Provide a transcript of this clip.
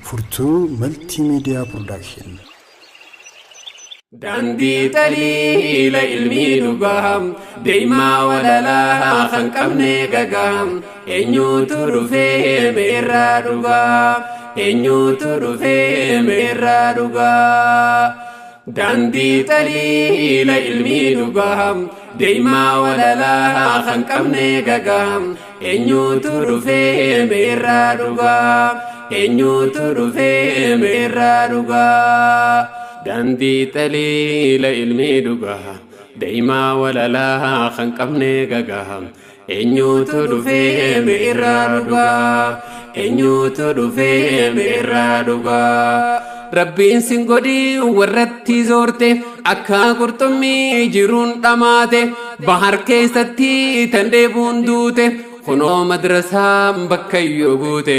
Furtuu Maltiimiidiyaa Production. Daandii taliila ilmii dhugaa deemaa walalaa kan qabne gagaa eenyuutu dhufee meerraa dhugaa eenyuutu dhufee meerraa dhugaa. Daandii taliila ilmii dhugaa deemaa walalaa kan qabne gagaa eenyuutu dhufee meerraa dhugaa eenyuutu dhufee meerraa dhugaa. Daandii taliila ilmii dhugaa deemaa walalaa kan qabne gagaa eenyuutu dhufee meerraa dhugaa eenyuutu dhufee meerraa dhugaa. Rabbiin sin godhii warratti zoorte akka qurxummii jiruun dhamaate bahar keessatti tan dheebuun duute kunoo madrasaan bakka iyyuu guute.